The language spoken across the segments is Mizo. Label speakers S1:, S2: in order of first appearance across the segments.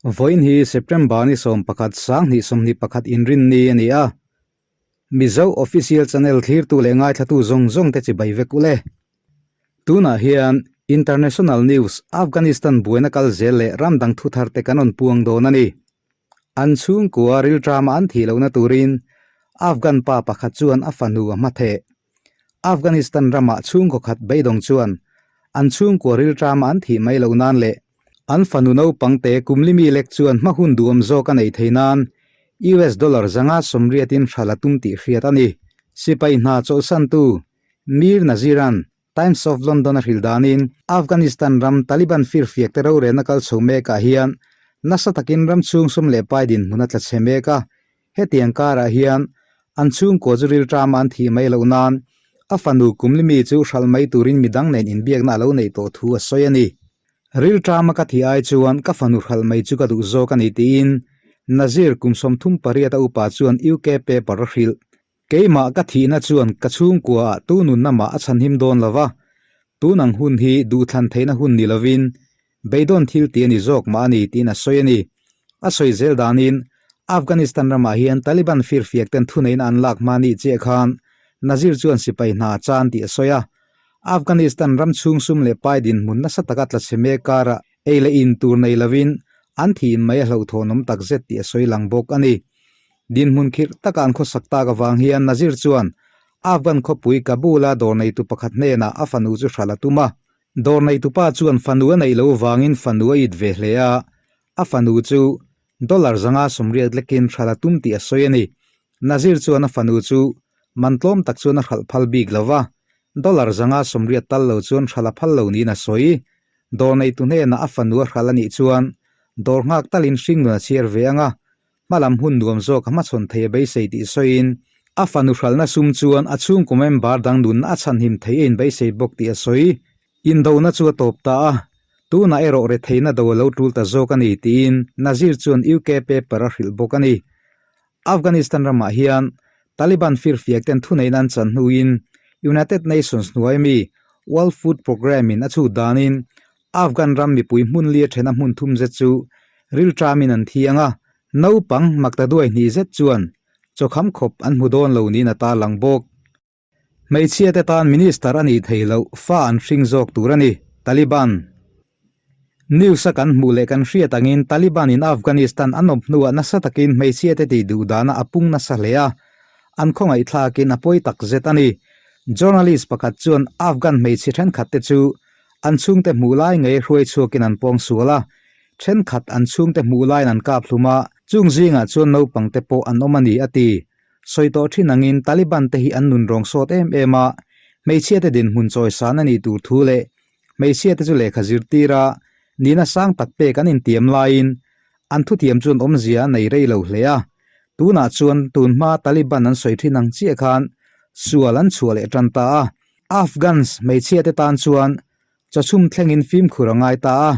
S1: Vawiin hi September ni 11 2021 inrinni a ni a. Mizo Official Channel thlirtu leh ngaithlatu zawng zawng te chibai vek u le. Tunah hian International News Afghanistan buaina kal zel leh ram dang thu thar te kan rawn puang dawn a ni. An chhungkua rilṭama an thih lohna turin Afghan pa pakhat chuan a fanu a hmatheh. Afghanistan ramah chhungkaw khat beidawng chuan an chhungkua rilṭama an thih mai loh nan leh an fanu naupang te kum limi lek chuan hma hun duhawm zawk a neih theih nan US dollar 180 in hral a tum tih hriat a ni. Sipai hna chawlhsantu Mir Naziran Times of London a hrilh danin Afghanistan ram Taliban firfiak te rorelna kal chho mekah hian nasa takin ram chhung sum leh pai dinhmun a tla chhe mek a, Hetiang karah hian an chhungkua chu rilṭama an thih mai loh nan a fanu kumlimi chu hralh mai turin midang nen inbiakna a lo neih tawh thu a sawi a ni. Rilṭama ka thih ai chuan ka fanu hralh mai chu ka duh zawk a ni tiin Nazir kum 38 a upa chuan UK paper a hrilh. Keimah ka thihna chuan ka chhungkuaah tu nunna mah a chhanhim dawn lo va, tun ang hun hi duhthlan theihna hun ni lovin Beidawn thil tih a ni zawk mah a ni tiin a sawi a ni. A sawi zel danin Afghanistan ramah hian Taliban firfiak ten thuneihna an lak hma nih chiah khan Nazir chuan sipai hna a chan tih a sawi a. Afghanistan ram chhung sum leh pai dinhmun nasa taka tla chhe mek karah ei leh in tur nei lovin an thiin mai a hlauhthawnawm takzet tih a sawi lang bawk a ni. Dinhmun khirh taka an khawsak tak avang hian Nazir chuan Afghan khawpui Kabul-a dawr neitu pakhat hnenah a fanu chu hralh a tum a. Dawr neitupa chuan fanu a neih loh vangin fanu a it ve hle a, a fanu chu dollar 180 lekin hralh a tum tih a sawi a ni. Nazir chuan a fanu chu man tlawm tak chuan a hralh phal bik lo va, dollar 180 tal lo chuan hralh a phal lo niin a sawi. Dawr neitu hnenah a fanu a hralh a nih chuan dawr nghak talin hringnun a chhiar ve ang a, Hmalam hun nuam zawk a hmachhawn thei a beisei tih sawiin, a fanu hralhna sum chuan a chhungkaw member dang nunna a chhanhim thei a inbeisei bawk tih a sawi. Indona chu a tawp ta a, tunah erawh retheihna do a lo tul ta zawk a ni tiin Nazir chuan UK paper a hrilh bawk a ni. Afghanistan ramah hian Taliban firfiak ten thuneihna an chan hnuin United Nations hnuai mi World Food Programme in a chhut danin Afghan ram mipui hmun li a thena hmun thum zet chu rilṭamin an thiang a, naupang makta duai hnih zet chuan chawkham khawp an hmu dawn lo niin a tarlang bawk. Hmeichhia te tan minister a nih thei loh fa an hring zawk tur a ni, Taliban. News a kan hmuh leh kan hriat angin Taliban in Afghanistan an awm hnuah nasa takin hmeichhia te tih duh dana a pung nasa hle a, an khawngaihthlakin a pawi tak zet a ni. Journalist pakhat chuan Afghan hmeichhe thenkhat te chu An chhungte hmuh lai ngei hruai chhuakin an pawng sual a, thenkhat an chhungte hmuh laiin an kap hlum a, chung zingah chuan naupang te pawh an awm a ni, a ti. Sawi tawh thin angin Taliban te hi an nun rawng sawt em em a, hmeichhia te dinhmun chawisan a nih tur thu leh hmeichhia te chu lehkha zirtir a nihna sang tak pek an intiam laiin an thutiam chuan awmzia a nei rei lo hle a. Tunah chuan tunhma Taliban an sawi thin ang chiah khan sual an chhuah leh tan ta a. Afghans hmeichhia te tan chuan chaw chhum thlengin fimkhur a ngai ta a,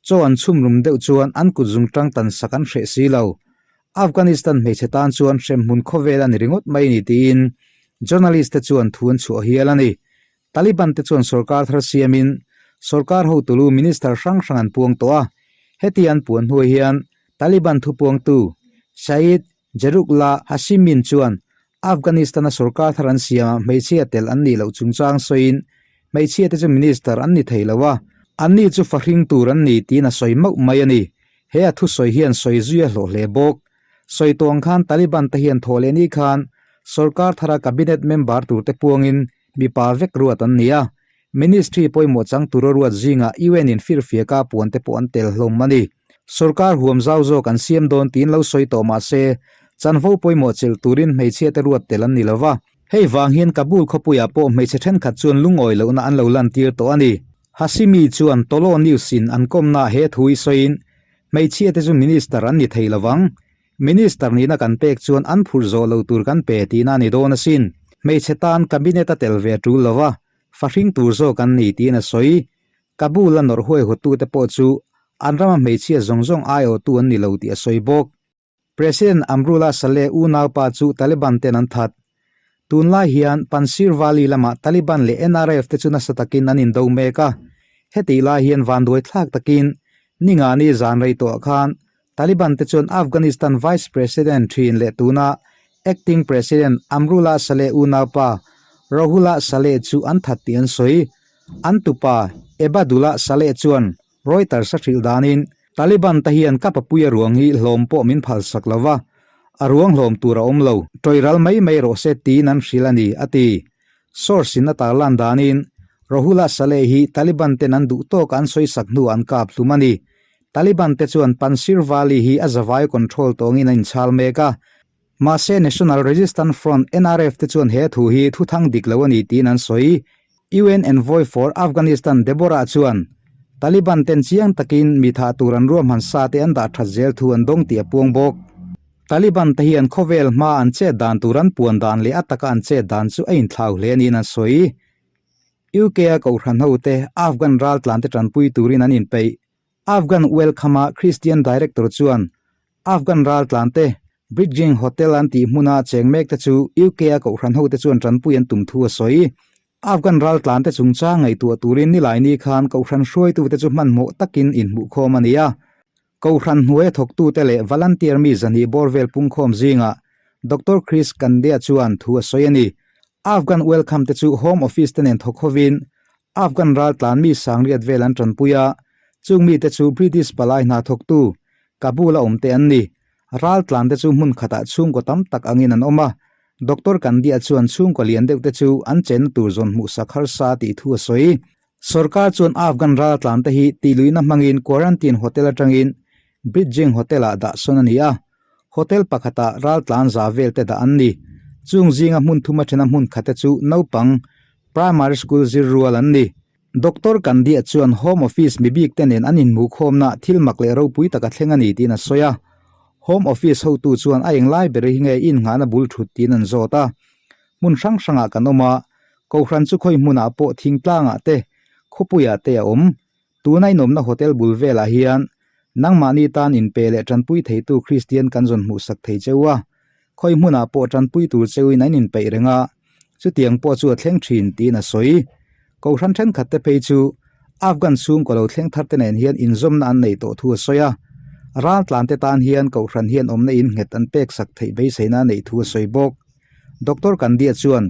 S1: chaw an chhum rum deuh chuan an kut zung tang tan sak an hreh si lo. Afghanistan hmeichhe tan chuan hremhmun khawvel a ni ringawt mai ni tiin journalist te chuan thu an chhuah hial a ni. Taliban te chuan sorkar thar siamin sorkar hotulu minister hrang hrang an puang tawh a, heti an puan hnuai hian Taliban thupuangtu Syed Jerukla Hashimin chuan Afghanistan-a sorkar thar an siamah hmeichhia tel an nih loh chungchang sawiin, hmeichhia te chu minister an ni thei lo a, anni chu fahring tur an ni tiin a sawi mauh mai a ni. He a thusawi hian sawi zui a hlawh hle bawk. Sawi tawng khan Taliban te hian thawh leh ni khan sorkar thara cabinet member tur te puangin mipa vek ruat an ni a, Ministry pawimawh chang tura ruat zingah UN in firfiaka puan te pawh an tel hlawm a ni. Sorkar huam zau zawk an siam dawn tiin lo sawi tawh mah se, chanvo pawimawh chelh turin hmeichhia te ruat tel an ni lo va. Hei vang hian Kabul khawpuiah pawh hmeichhe thenkhat chuan lungawi lohna an lo lantir tawh a ni. Hashimi chuan Tolo News in an kawmnaah he thu hi sawiin, Hmeichhia te chu minister an ni thei lo vang. Minister nihna kan pek chuan an phurh zawh lo tur kan pe tihna a ni dawn asin. Hmeichhe tan cabinet a tel ve a tul lo va, fahring tur zawk an ni tiin a sawi. Kabul a nawrh huaihawttute pawh chu an rama hmeichhia zawng zawng aiawhtu an ni lo tih a sawi bawk. President Amrullah Saleh unaupa chu Taliban ten an that. Tunlai hian Panjshir Valley lamah Taliban leh NRF te chu nasa takin an indo mek a. Hetih lai hian vanduai thlak takin Ningani zan rei tawhah khan. Taliban te chuan Afghanistan Vice President thin leh tuna Acting President Amrullah Saleh unaupa Rohullah Saleh chu an that tih an sawi. An tupa Ebadullah Saleh chuan Reuters a hrilh danin Taliban te hian ka papuia ruang hi hlawm pawh min phalsak lo va, a ruang hlawm tur a awm lo, tawih ral mai mai rawh se tiin an hrilh a ni, a ti. Source in a tarlan danin Rohullah Saleh hi Taliban ten an duh tawk an sawisak hnuah an kap hlum a ni. Taliban te chuan Panjshir Valley hi a zavai control tawngin a inchhal mek a. Mahse National Resistance Front, NRF, te chuan he thu hi thuthang dik lo a ni tiin an sawi. UN Envoy for Afghanistan Deborah chuan Taliban ten chiang takin mi thah tur an ruahman sa te an dah that zel thu an dawng tih a puang bawk. Taliban te hian khawvel hma an chet dan tur an puan dan leh a taka an chet dan chu a inthlau hle niin an sawi. UK-a kohhran hote Afghan raltlante tanpui turin an inpeih. Afghan Welcome-a Christian Director chuan Afghan raltlante Bridging Hotel an tih hmuna cheng mekte chu UK-a kohhran hote chuan tanpui an tum thu a sawi. Afghan raltlante chungchang ngaihtuah turin Nilaini khan kohhran hruaitute chu hmanhmawh takin inhmuhkhawm a ni a. Kohhran hnuaia thawktute leh volunteer mi zahnih bawr vel pungkhawm zingah Doctor Chris Kandea chuan thu a sawi a ni. Afghan Welcome te chu Home Office te nen thawk hovin Afghan raltlan mi sangriat vel an tanpui a, chung mite chu British palai hna thawktu Kabul-a awmte an ni. Raltlan te chu hmun khatah chhungkaw tam tak angin an awm a, Doctor Kandea chuan chhungkaw lian deuhte chu an chenna tur zawn hmuhsak harsa tih thu a sawi. Sorkar chuan Afghan raltlan te hi tihluihna hmangin quarantine hotel atangin Bridging Hotel-ah dah sawn a ni a, hotel pakhatah raltlan za vel te dah an ni. Chung zinga hmun thuma thena hmun khate chu naupang primary school zir rual an ni. Doctor Kandia chuan Home Office mi bik te nen an inhmuhkhawmna thil mak leh ropui taka thleng a ni tiin a sawi a. Home Office hotu chuan a englai ber hi nge innghahna bul thut tiin an zawt a. Hmun hrang hrangah kan awm a, Kohhran chu khawi hmunah pawh thingtlangah te, khawpuiah te a awm. Tuna inawmna hotel bul velah hian nangmahni tan inpe leh tanpui theitu Kristian kan zawn hmuhsak thei cheu a. Khawi hmunah pawh tanpui tur cheuin an inpeih reng a, chutiang pawh chu a thleng thin tiin a sawi. Kohhran thenkhat te phei chu Afghan chhungkaw lo thleng thar te nen hian inzawmna an neih tawh thu a sawi a. Raltlan te tan hian Kohhran hian awmna innghet an peksak theih beiseina a neih thu a sawi bawk. Doctor Kandia chuan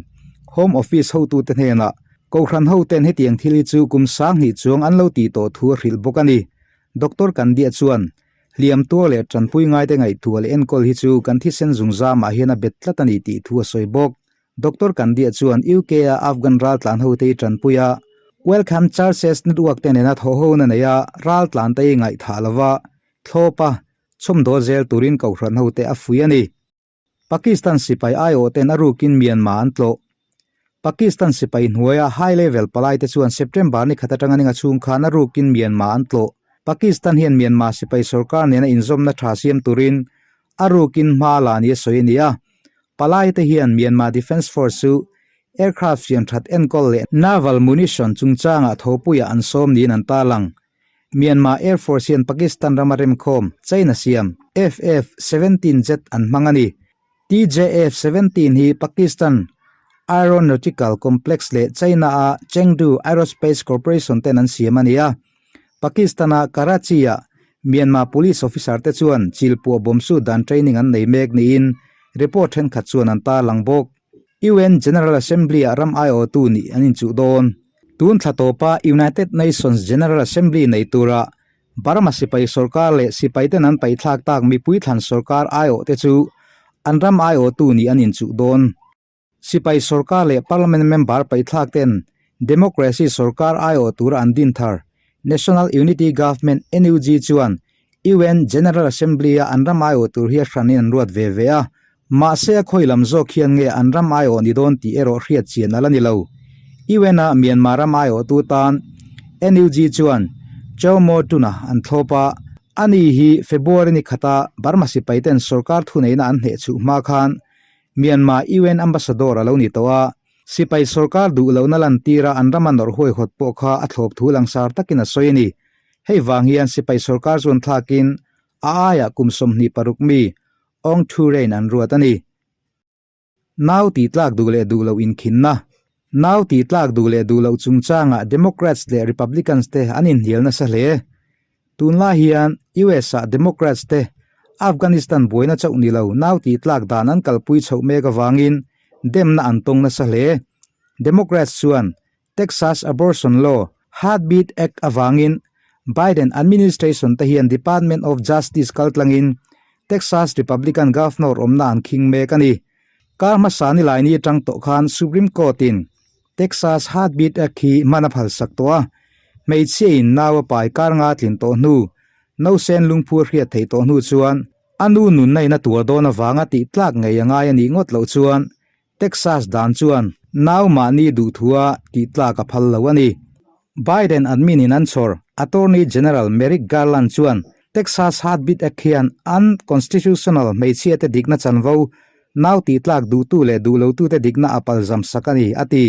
S1: Home Office hotute hnenah Kohhran hoten hetiang thil hi chu kum 2000 chuang an lo tih tawh thu a hrilh bawk a ni. Doctor Kandia chuan hliam tuar leh tanpui ngaite ngaihtuah leh enkawl hi chu kan thisen zungzamah hian a bet tlat a ni tih thu a sawi bawk. Doctor Kandia chuan UK-a Afghan raltlan hote hi tanpui a, Welcome Churches Network te nena thawhhona nei a raltlante hi ngaihthah lova thlawp a chhawmdawl zel turin Kohhran hote a fuih a ni. Pakistan sipai aiawhten a rukin Myanmar an tlawh. Pakistan sipai hnuaia high level palaite chuan September ni khat atanga ninga chhung khan a rukin Myanmar an tlawh. Pakistan hian Myanmar sipai sorkar nena inzawmna tha siam turin a rukin hma la ni a sawi a ni a. Palaite hian Myanmar Defence Force chu aircraft siam that enkawl leh naval munition chungchangah thopuiah an sawm niin an tarlang. Myanmar Air Force hian Pakistan rama remkhawm China siam FF 17 jet an hmang a ni. TJF 17 hi Pakistan Aeronautical Complex leh China-a Chengdu Aerospace Corporation ten an siam a ni a. Pakistan-a Karachi-ah Myanmar police officer te chuan chilpuah bomb sut dan training an nei mek niin report thenkhat chuan an tarlang bawk. UN General Assembly-ah ram aiawhtu nih an inchuh dawn. Tun thla tawpa United Nations General Assembly nei tura Burma sipai sorkar leh sipaiten an paihthlak tak mipui thlan sorkar aiawhte chu an ram aiawhtu nih an inchuh dawn. Sipai sorkar leh Parliament member paihthlak ten Democracy sorkar aiawh tura an din thar National Unity Government, NUG, chuan UN General Assembly-a an ram aiawh tur hi a hranin an ruat ve ve a. Mahse a khawi lam zawk hian nge an ram aiawh ni dawn tih erawh hriat chian a la ni lo. UN-a Myanmar ram aiawhtu tan NUG chuan Kyaw Moe Tun-a an thlawp a, ani hi February ni khata Burma sipaiten sorkar thuneihna an hnehchhuh hma khan Myanmar UN Ambassador a lo ni tawh a, sipai sorkar duh lohna lantira an rama nawrh huaihawt pawh kha a thlawp thu langsar takin a sawi a ni. Hei vang hian sipai sorkar chuan thlakin a aiah kum 26 mi Aung Thu Rain an ruat a ni. Nau tih tlak duh leh duh loh inkhinna. Nau tih tlak duh leh duh loh chungchangah Democrats leh Republicans te an inhnial nasa hle. Tunlai hian US-ah Democrats te. Afghanistan buaina chauh ni lo nau tih tlak dan an kalpui chhoh mek avangin demna an tawng nasa hle. Democrats chuan Texas Abortion Law, Heartbeat Act avangin Biden administration te hian Department of Justice kaltlangin Texas Republican Governor awmna an khing mek a ni. Kar hmasa nilaini atang tawh khan Supreme Court-in Texas Heartbeat Act hi hman a phalsak tawh a, hmeichhia in nau a pai kar nga tlin tawh hnu, nausen lungphur hriat theih tawh hnu chuan a nu nunna in a tuar dawn avanga tih tlak ngei a ngai a nih ngawt loh chuan Texas dan chuan nau mahni duhthua tih tlak a phal lo a ni. Biden admin in an chhawr Attorney General Merrick Garland chuan Texas Heartbeat Act hian unconstitutional hmeichhia te dikna chanvo nau tih tlak duhtu leh duh lotute dikna a palzam sak a ni, a ti.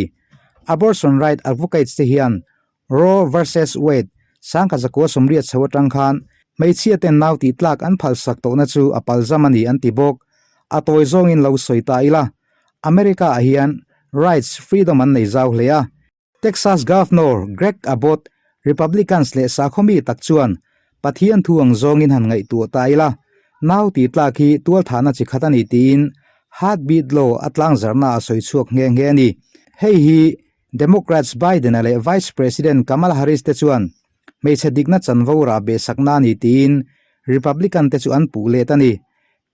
S1: Abortion right advocates te hian Roe versus Wade sangkhat zakua sawmriat chho atang khan hmeichhia ten nau tih tlak an phalsak tawhna chu a palzam a ni an ti bawk. A tawi zawngin lo sawi ta ila, America ah hian rights freedom an nei zau hle a. Texas Governor Greg Abbott, Republicans leh sakhaw mi tak chuan Pathian thu ang zawngin han ngaihtuah ta ila, nau tih tlak hi tualthahna chi khat a ni tiin heartbeat law a tlangzarhna a sawi chhuak nghe nghe a ni. Hei hi Democrats Biden-a leh Vice President Kamala Harris te chuan hmeichhe dikna chanvo rah behsakna a ni tiin Republican te chu an puh let a ni.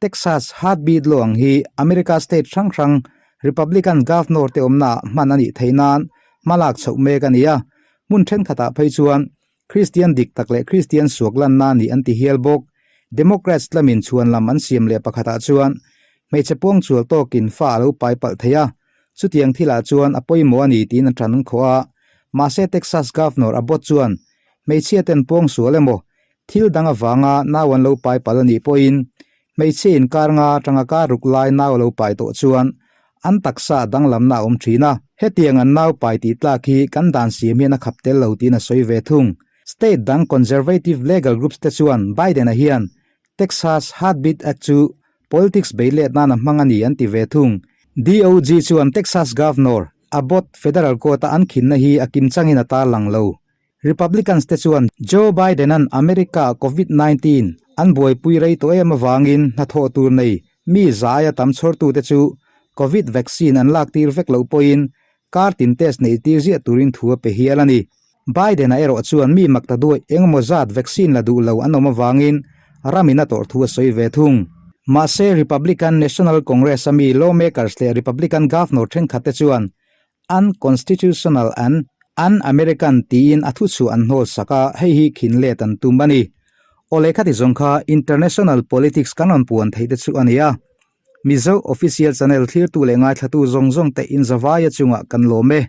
S1: Texas heartbeat law ang hi America state hrang hrang Republican governor te awmnaah hman a nih theih nan hmalak chhoh mek a ni a, hmun thenkhatah phei chuan Kristian dik tak leh Kristian suak lanna a ni an ti hial bawk. Democrats tlamin chhuan lam an siam leh pakhatah chuan hmeichhe puangchual tawkin fa a lo pai palh thei a, chutiang thilah chuan a pawimawh a ni tiin a tan an khawh a. Mahse Texas Governor Abbott chuan hmeichhia ten puangsual emaw thil dang avanga nau an lo pai palh a nih pawhin Hmeichhe inkar nga atanga kar ruk lai nau a lo pai tawh chuan an taksa a danglamna a awm thin a, hetiang an nau pai tih tlak hi kan dan siam hian a khap tel lo tiin a sawi ve thung. State dang conservative legal groups te chuan Biden-a hian Texas Heartbeat Act chu politics bei let nan a hmang a ni an ti ve thung. DOG chuan Texas Governor Abbott federal court-a an khinna hi a kimchangin a tarlang lo. Republicans te chuan Joe Biden-a'n America Covid 19 an buaipui rei tawh em avangin hnathawh tur nei mi zaia tam chhawrtute chu Covid vaccine an lak tir vek loh pawhin kar tin test neih tir ziah turin thu a pe hial a ni. Biden-a erawh chuan mi mak ta duai engemaw zat vaccine la duh lo an awm avangin ramin a tawrh thu a sawi ve thung. Mahse Republican National Congress-a mi lawmakers leh Republican governor thenkhat te chuan Unconstitutional and Un-American tiin a thuchhuah an hnawl sak a, hei hi khin let an tum a ni. Aw lehkha ti zawng kha International Politics kan rawn puan theih te chu a ni a. Mizo Official Channel thlirtu leh ngaithlatu zawng zawng te inzavaia chungah kan lawm e.